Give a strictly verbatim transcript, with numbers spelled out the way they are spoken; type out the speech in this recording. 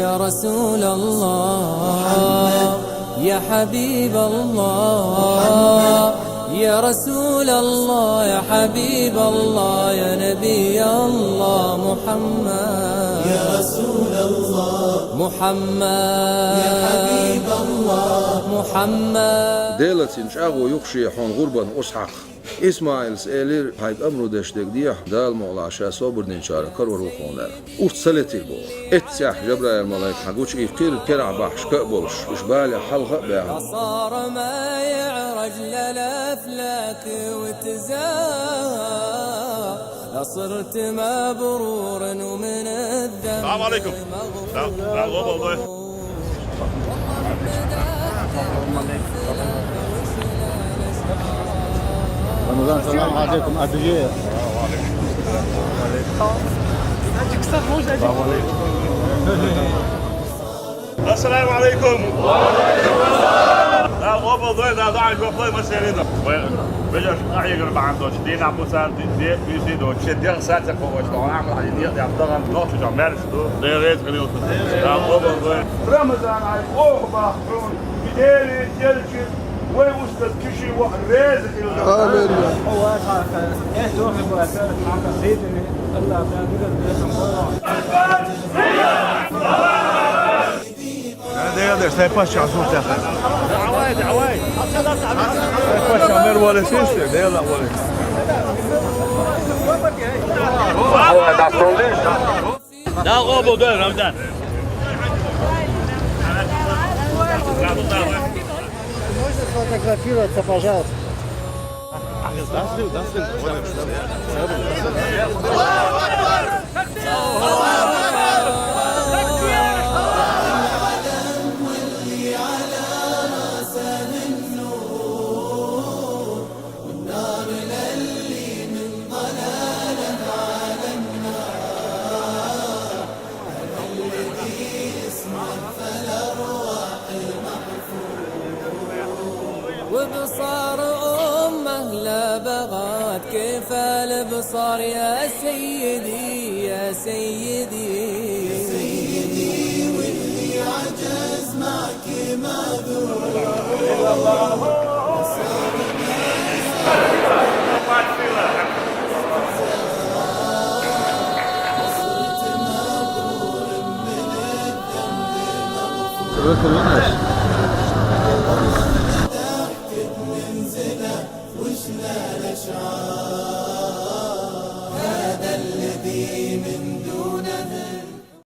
يا رسول الله، يا حبيب الله، يا رسول الله، يا حبيب الله، يا نبي الله محمد. يا رسول الله، محمد، يا حبيب الله، محمد. Делаца чӀагӀо ю-кх шен хьуна гӀурбан оцу хьакха. Исмаилс элира: «Хьайга амру деш дерг дехьа, Дала мукъ лахь, ша собар динчарах карор ву хьуна», — аьлла. Урс ца летира боху. Эццехь Жабраил-малайк хьан гучу и кхира керахь бахьаш ка а болуш, уьш балех хьалха а баьхна. صار ما يعرج للأفلاك وتزاح، لصرت مبرورا ومن الذنب السلام عليكم. مغفور. رمضان، السلام عليكم. أبيض. السلام عليكم. لا، غوبل دوي، لا، داعي، غوبل دوي، ما سيرينا. وين؟ بجاش، أحيي قرب عن دوش. دينا موسى، دي، دي، بيسي دوش. شد يغساتك هو، شلون أعمل على دي، دي، أبتغل، دوش، جمال. Дела реза хуьлда. Дала къобал дойла. Рамазан ай охьа бахчахьуна, и Деле, Делчуьра вай устаз Киши ваха реза хилла. Амин. Дела деш, сайн паччахь зур тӀехь. Сайн паччахь мер вале сийсте, Дела вале. Да, къобал дойла, Рамзан. Можно сфотографироваться, пожалуйста? وبصار أمه لا بغت، كيف البصار يا سيدي، يا سيدي. يا سيدي، واللي عجز معك معذور.